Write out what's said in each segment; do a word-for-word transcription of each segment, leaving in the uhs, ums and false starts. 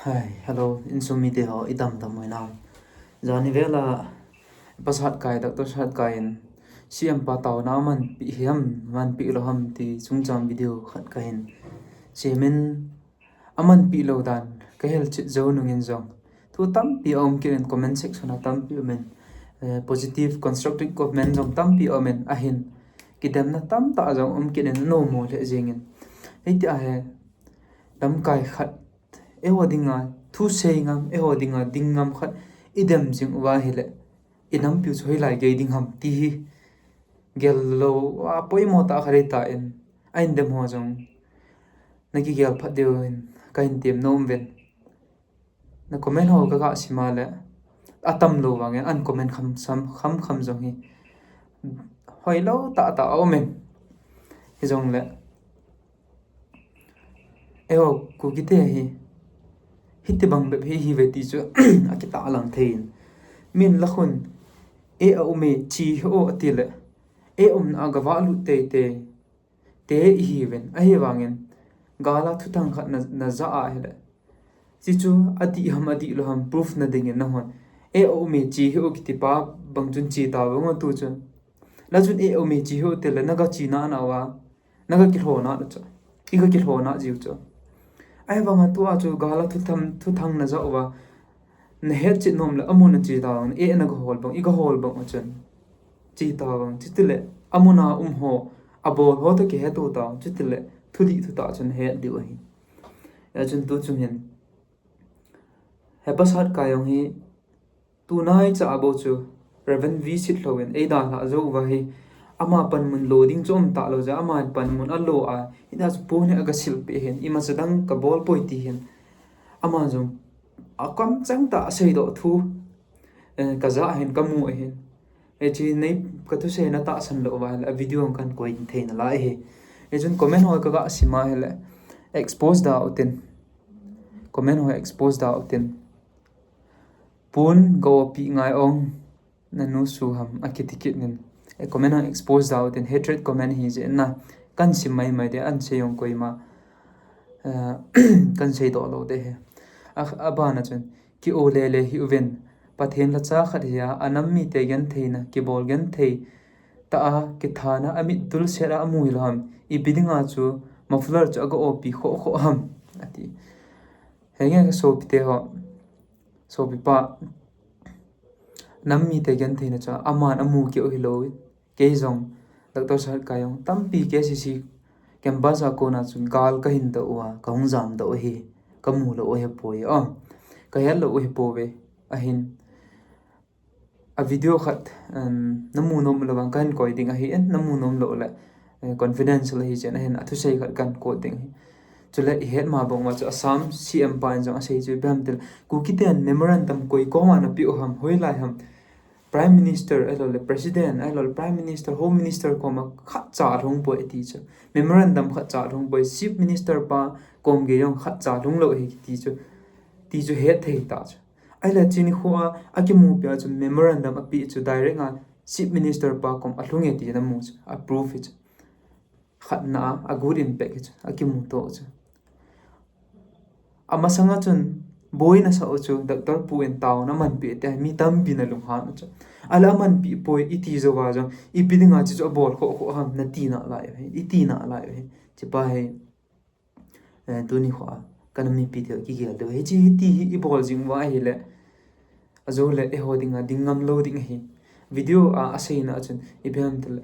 Hi, hello, insung mite ho, idam dam uvem? Jani vela, Pastor Hatkai, Doctor Hatkai in, C M pa taona amanpi ham, manpi lou ham ti chungchang video khat kahin semin, amanpi lou dan kahil chet jou nungin jong, thu tampi aum kit in, comment section a tampi um in, eh, positive, constructive comment jong tampi um in, ahin kidemna tamtah jong um kit in, anom lheh jengin. Hitia hi, lamkai khat, eiho dinga thusei ngam, eiho dinga ding ngam khat idem jing uva ahile, inampiu chu hoilai gei ding ham ti hi gel lou a poimo tah khat ahitan, ahin dem ho jong nakigel phat diuvin kahin temnom uvin. Na comment ho kaga sim a le, atam lou vangin, an comment kham sam, kham kham jong hi hoilou tahtah aumin. Hijongle, eiho Kukite hi, hitibang bep hi ihiuve ti chu akitahlang thei in. Min lakhun, e aume, chi hih o atile, e umna a gavalut teitei te ihiuvin, ahivangin, gal a thuthang khat na, najah a ahile, chi chu adih ham, adih lou ham, proof na dingin nahon, e aume, chi hih o kitipa bang chun chi tauvin, tuchun. Lachun e aume, chi hih o tile, naga chi nana uva, naga kilhona chu, iga kilhona jiu chu. Ahivanga tua chu gal a thuthang, thuthang najah uva, nahet chet nom le, amun a chi tauvang, e naga hol bang, iga hol bang uchun, chi tauvang, chutile, amun a um ho, abol ho toh kihet u tauvang, chutile, thudih thutah chun het diu ahi. Hijeh chun tuchung hin, he Pastor Hatkai jong hi, tunaicha a bou chu, Reverend V Sitlhou in eidalhah jou uva hi, ama panmun lo ding chu um talou jeh a, ama panmun alo a, hita chu pon hi aga silpeh hin, imacha dang kabol poi ti hin, ama jong akamcheng tah a seidoh thu, eh, kajah ahin, kamu ahin. Hiche nei kathuseina tahsan lou uva ahile, a video kahin koi ding thei nalai ahi. Hichun comment ho kaga sim a ahile, expose da utin. Comment ho expose da utin. Pon ga opi ngai ong, nanu su ham, akiti kit in. E, comment ho expose da utin, hatred comment hijeh in na. Kahin sim maimai de, ahin sei jong koima, eh, kahin seidoh lou de hi. A, abana chun, ki-o lele hih uvin, Pathen lhacha khat hia, anam mite gentheina, kibol genthei tah a, kithana, amit dulset a amu hilou ham, ipi dinga chu muffler chu aga opi khoh khoh ham, ati. Henge kasopite ho, sopipa, nam mite gentheina chu aman amu keu hilou, kei jong, Doctor Sir Hatkai jong, tampi K C C campus a kona chun gal kahin doh uva, kahung jamdoh u ahi, kamu lou u ahipoi, o, kahet lou u ahipouve, ahin. A video khat, um, namu nom lou vang kahin koi ding ahin, namu nom lou le, eh, confidential ahi jeh in ahin, athusei khat kahin quote ding ahi. Chule ihet ma bang uva chu Assam C M pa in jong asei chu ipi ham tile, Kuki ten memorandum koi koma napeh u ham, hoilai ham, Prime Minister ahiloule President ahiloule Prime Minister, Home Minister koma khatcha alhung poi ati chu. Memorandum khatcha alhung poi, Chief Minister pa kom gei jong khatcha alhung lou ahi kiti chu. Ti chu hetthei tah chu. Ahile chuni khoa akimupi a chu memorandum apeh chu direct a Chief Minister pa kom alhung e ti namu chu. A proof hi chu. Khatna a, a good impact hi chu. Akimuto u chu. Amasanga chun, boina sa u chu, Doctor Pu in taona amanpeh tia, mi tampin alunghan u chu. Ahile amanpeh poi iti jouva jong, ipi dinga chuchu abol khoh khoh ham, nati nalai u ahi, iti nalai u ahi. Chupa hi, eh, tuni khoa, kanam mipi teu kigel diu ahi. Hiche hiti hi ibol jing uva ahile, ajoule eiho dinga ding ngam lou ding ahi. Video a, aseina a chun, ipi ham tile,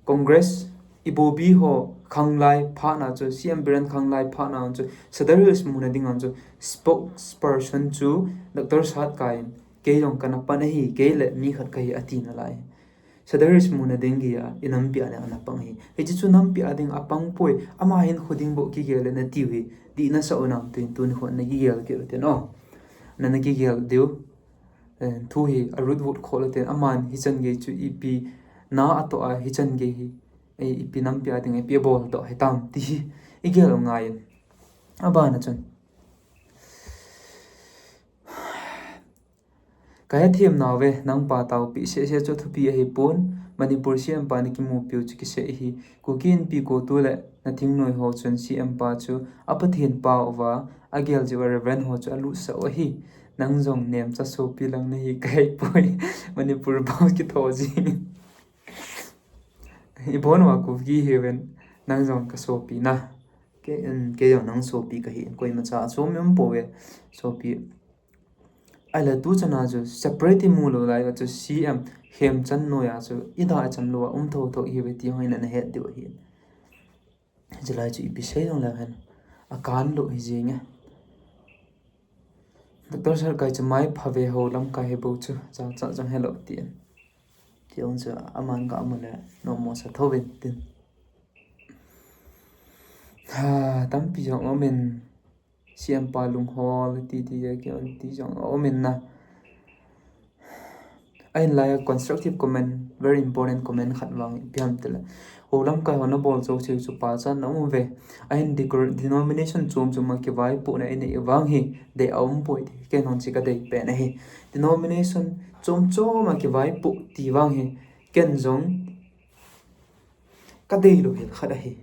Congress, ibobi ho khanglai phatna chu, C M Biren khanglai phatna chu, Sadar Hills muna dinga chu, spokesperson chu, Doctor Sir Hatkai in, kei jong kana pan ahi, kei le mi khat kahi ati nalai. Sadar Hills muna ding geiya, inampi a dinga ana pang ahi. Hiche chu nampi a dinga apang poi, ama hin khu ding bou kigel le nati u hi, dih nasa u nam tin tuni khoa nakigel kit u tin o. Na, nakigel diu. Eh, thu hi a root word khoh lou ten, aman hichan gei chu ipi na atoh a hichan gei hi, eh, ipi nampi a dinga ipi abol doh hitam ti hi igel u ngai in. Abana chun, Kahethem nauve, nangpa taopi sese chu thupi ahipon, Manipur C M pa nakimupiu chu kisei ahi. Kuki Inpi CoTU le nathingnoi ho chun C M pa chu apathen pa uva, agel jiuva Reverend ho chu alutsah u ahi. Nang jong nemcha sopi lang nahi kahepoi. Manipur pao kitho jing. Ibon uva Kuki hiuvin, nang jong kasopi na. Kei, kei jong nang sopi kahi, koimacha asopi umpouve, sopi. Ahile tuchana chu separate imu lou lai uva chu C M Khemchand noiya chu ida ichan louva um thotho ihiuve ti ho in nahet diu ahi. Hichelai chu ipi sei jongleu hen, akan lou hijinge. Doctor Sarkai chu mai phave, hou lamkai hi bou chu, jachat jong helou tin. Ti jong chu aman ga amu le nommo sa thouvin tin. Ha, tampi jong umin, C M pa lunghol titi jong umin na. Ahinlai a constructive comment, very important comment khat vang ipi ham tile, hou lamkai ho nabol jouse chu pachatna aume. Ahin denomination chom chom a kivaipohna inei vang hi dei aumpoi ti ken jong chu kadei pen ahi. Denomination chom chom a kivaipoh ti vang hi ken jong kadeilou hel khat ahi.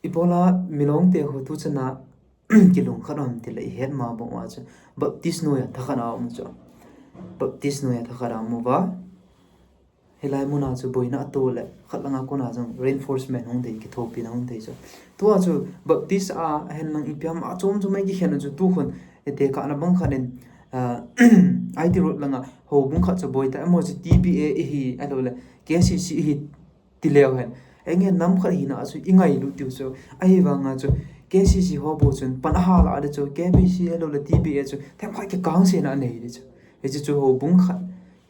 Ibola Milong te ho tuchana kilungkhat ham tile ihet ma bang uva chu Baptist noiya thakhat a um chu. Baptist noiya thakhat a um uva, hilai muna chu boina ato le khat langa kona jong reinforcement hung dei, kithopina hung dei chu. Tua chu Baptist a ahinlang ipi ham achom chom a kikhen chu tukhun tekahna bang khat in, IT road langa houbung khat chu boitah, amaho chu TBA ihi, ahiloule KCC ihi tileu hen, enge nam khat hina chu ingailut diu chu. Ahivanga chu KCC ho bou chun pan ahal a di chu, KBC ahiloule TBA chu themkhat kikangsetna anei di chu. Hiche chu houbung khat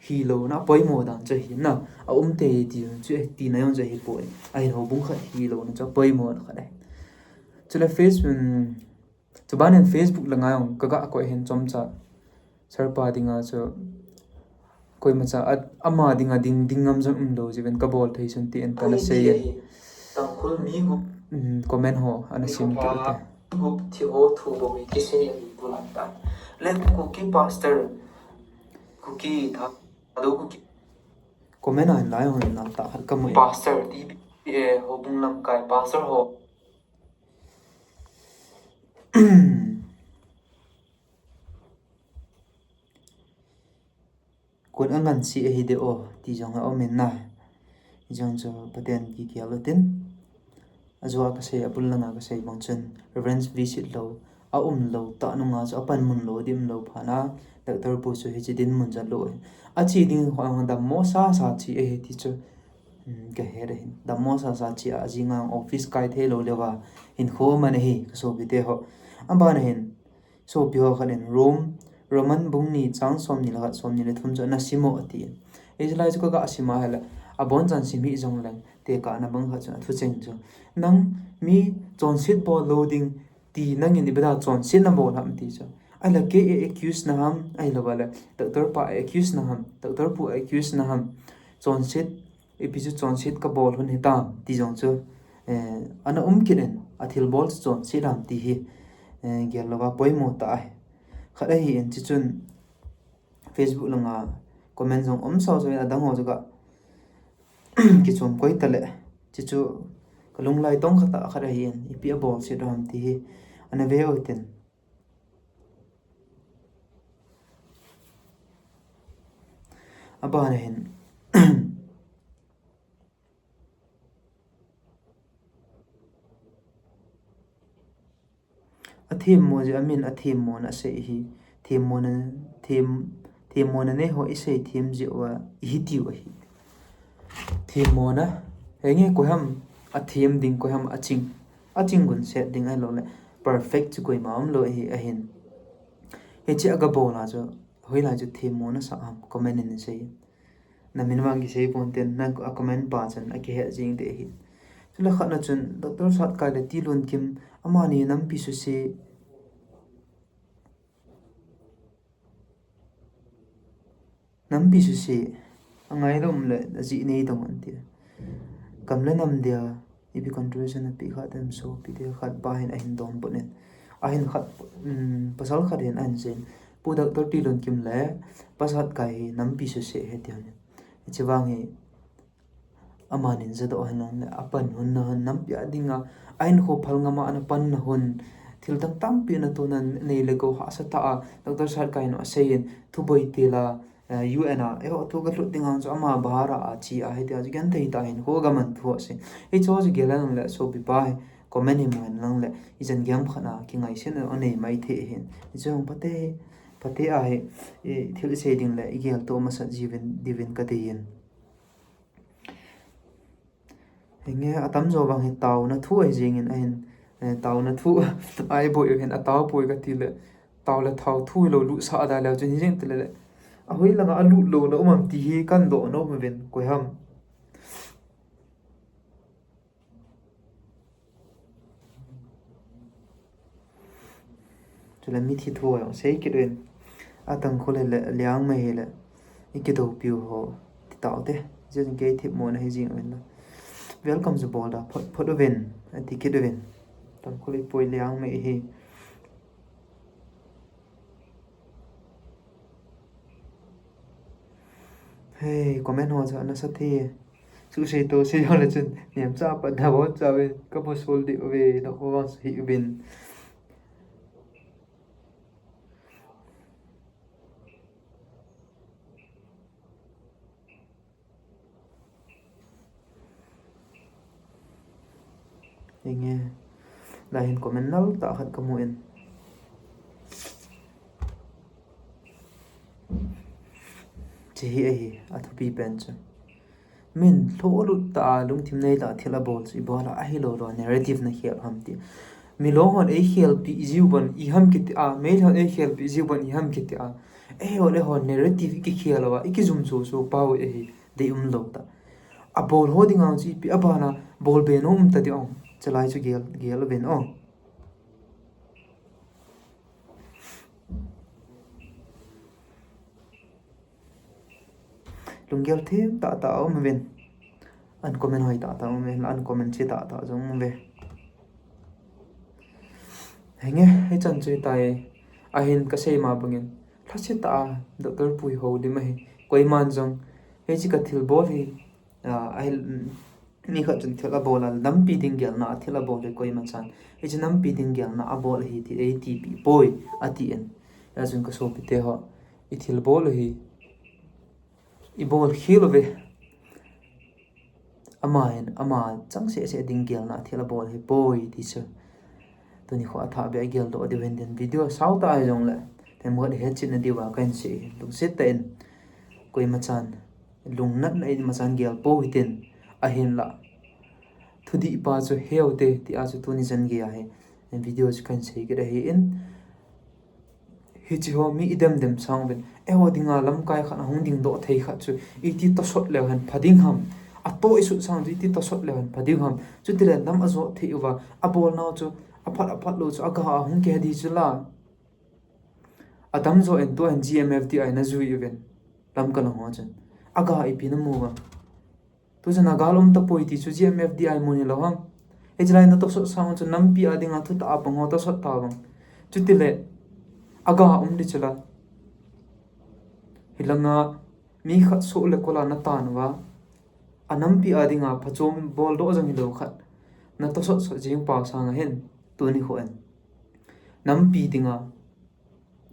hilouna apoimo dan chu ahina, aumtei ti chu, tina jong chu ahipoi. Ahin houbung khat hilouna chu apoimo khat ahi. Chule Facebook, chubanin Facebook langa jong kaga koi hin chomcha, Sir pa dinga chu koimacha ama dinga ding, ding ngam jong umlou jiuvin kabol thei sun tin ana sei in. Comment ho ana sim kit ute. Gup thi ho thu bou hi kisei ahi bulam tan. Le Kuki pastor, Kuki Thadou Kuki. Comment a hin lai hon na ta khat kamu. Pastor TBA houbung lamkai pastor ho. Kun anganse ahi de o ti jong aumin na. Hijong chu Pathen kigel utin. Ajoa kasei, abul langa kasei bang chun reverence visit lou, aumlou tah nunga chu apanmun lou, adim lou phat na, Doctor pu chu hiche dinmun jat lou ahi. Ache ding ho dammo sasa che ahi ti chu kahet ahin. Dammo sasa che a, ajinga office kai theilou leuva hinkho man ahi, kasopi teho. Abana hin sopi ho khat in Rome, Roman bung ni chang somni le khat, somni le thum chu ana sim o atin. Hichelai chu kaga sim a ahile, abonchan sim hih jongleng tekahna bang khat chu athu cheng chu, nang mi chonset bol lou ding ti nangin ipi dia chonset nabol ham ti chu. Ahile kei a accuse na ham, ahiloule Doctor pa a accuse na ham, Doctor pu a accuse na ham, chonset, ipi chu chonset kabol lhon hitam ti jong chu ana um kit in, athilbol chu chonset ham ti hi gel louva poimo tah ahi. Khat ahin, chuchun Facebook langa comment jong um sausau in, adang ho chu ga kichom koi tale. Chuchu kalunglai tongkha tah khat ahin, ipi abolset ham ti hi ana ve utin. Abana hin athemmo jeh a min athemmona asei hi, themmona, them, themmona neiho isei them jeh uva ihitiu ahi. Themmona, henge koiham athem ding, koiham aching, aching gunset ding ahiloule perfect chu koima umlou ahi, ahin. Hiche aga bol a chu, hoilai chu themmona sah ham, comment in sei. Namin vang kisei ponte, na a comment pa chun akihet jeng ding ahi. Chule khatna chun Doctor Satkai le Tilunkim, amani nampi suse, nampi suse, angailou um le ajeh nei dong un tia. Kam le nam dia ipi contribution apeh kha dem sopi tia, khat pa hin ahin donbut in. Ahin khat, pasal khat hin ahin seiyin, Pu Doctor Tilunkim le Pa Satkai hi nampi suse ahi ti hon. Hiche vang hi amanin jadoh hen lang le, apan hon na hon nampi a dinga, ahinkho phal ngam a ana pan na hon, thil dang tampi ana tona nei le gou hahsa tah a, Doctor Satkai in asei in, thuboi til a, eh, U N a, eiho thu kalut ding ang chu ama bhara a chi a, hitia chu genthei tah a hinkho agam a thu asei. Hichu chu gel lang le, sopi pa hi, comment hi mu hen lang le, ichan gei ham khat a, kingaisena anei mai thei hin. Hichu jong phatah, phatah ahi, i thil isei ding le, igel to masat jiuvin, diuvin kadei in. Hinge atamjo vang hi taona thu ahi jengin ahin, eh, taona thu ahi boi u hin atao poi kati le, tao le thao thu lou lut sa ada leu chun hijeng tile le. Ahoi langa alut lou na um am ti hi kahin doh nom uvin koi ham. Chule mithi thu jong sei kit uvin. A Tangkhul hile, Liangmai hile, i kidoupiu ho, ti tau te. Jeng kei thipmo na hi jing uvin la. Welcome chu bol da, phot, phot uvin, ati kit uvin. Tangkhul i poi Liangmai hi. Hei, comment ho chu ana sa thei. Chu sei to sei ho le chun, niam cha pa da bo cha ve, ka bo sol di ve, na ko vang sa hi uvin. Hinge, lai hin comment nal tah khat ka mu in. Hiche hi ahi, athupi pen chu. Min lhoh lut tah a, lungthim nei tah a thil abol chu, ibol a ahilou lou, narrative na khel ham ti. Milong hon ei khelpi jiu bon iham kiti a, Meitei hon ei khelpi jiu bon iham kiti a. Eiho le ho narrative i kikhel uva, i kijum chu chu pau ahi, dei umlou tah. Abol ho dinga chu ipi abana, bol be nom um ta di ong. Chalai chu gel, gel uvin ong. Lunggel them tah tah a um uvin. An comment hoi tah tah um uvin, an comment che tah tah jong um uve. Hinge, hichan chu hitai, ahin ka sei ma bangin. Lhaset tah a, Doctor Pu Houlim ahi, koiman jong, hiche ka thilbol hi, a, ahi, mm, mi khat chun thil abol a, nampi ding gelna a thil abol hi koima chan. Hiche nampi ding gelna abol ahi ti, ei tipi poi, ati in. Hijeh chun ka sopite ho, i thilbol hi, i bol khel uve. Ama hin, ama chang seh seh ding gelna a thil abol hi poi ti chu. Tuni kho athah beh a geldoh diu hin tin video sao tah ahi jongle. Themkhat hetchetna diuva kahin sei hi. Lungset tah in. Koima chan. Lungnatna in ima chan gel pou hitin. Ahinla. Thudih pa chu heu te ti a chu tuni chan gei ahi. Video chu kahin sei kit ahi in. Hiche ho mi i dem dem sang uvin. Eiho dinga lamkai khat ahung dingdoh thei khat chu. Iti tosot leu hen pha ding ham. Atoh i sut sang chu iti tosot leu hen pha ding ham. Chutile nam ajot thei uva. Abolnau chu aphat aphat lou chu aga ahung kihei di chu la. Atamjo in tua hin G M F D I na jui uvin. Lamka lang ho chun. Aga ipi na mu uva. Tuchun agal um tapoi ti chu G M F D I mun hilou ham. Hichelai na tosot sang chu nampi a dinga thutah a pang ho tosot ta vang. Chutile aga um di chu la. Hilanga mi khat soh le kol a na tan uva. A nampi a dinga phachom boldoh jong hilou khat. Na tosot sot jing pa sanga hin tuni kho in. Nampi dinga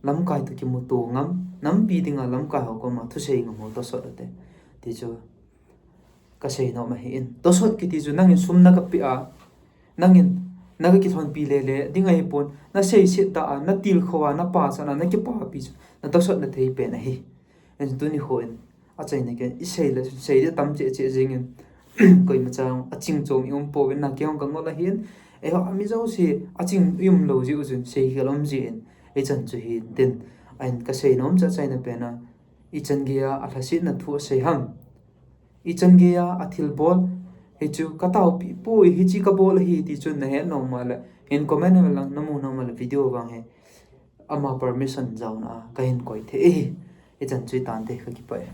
lamkai toh kimuto ngam, nampi dinga lamkai ho koma thusei ngam ho tosot ate. Ti chu ka sei nom ahi in. Tosot kiti chu nangin sum na kapeh a, nangin na kakilhonpi lele ding ahipon, na seiset tah a, na tilkhou a, na pachat a, na kipapi chu, na tosot na thei pen ahi. Hijeh chun tuni kho in, achaina ken, i sei le, sei di tam cheh cheh jingin, koima chan, aching chom i um pouvin, na kei hung ka ngol ahin, eiho, ami jouse, aching i um lou jeh u chun, sei khel um jeh in, hichan chu hitin, ahin ka sei nom chu achaina pen a, ichan gei a, alhasetna thu asei ham. Ichan gei a, athilbol, hichu ka taopi poi, hiche ka bol ahi, ti chun na het nom ma le, hin comment vel lang, na mu nom ma le, video vang hi. Ama permission jaona a kahin koi thei ahi. Hichan chu hitante, ka kipah e.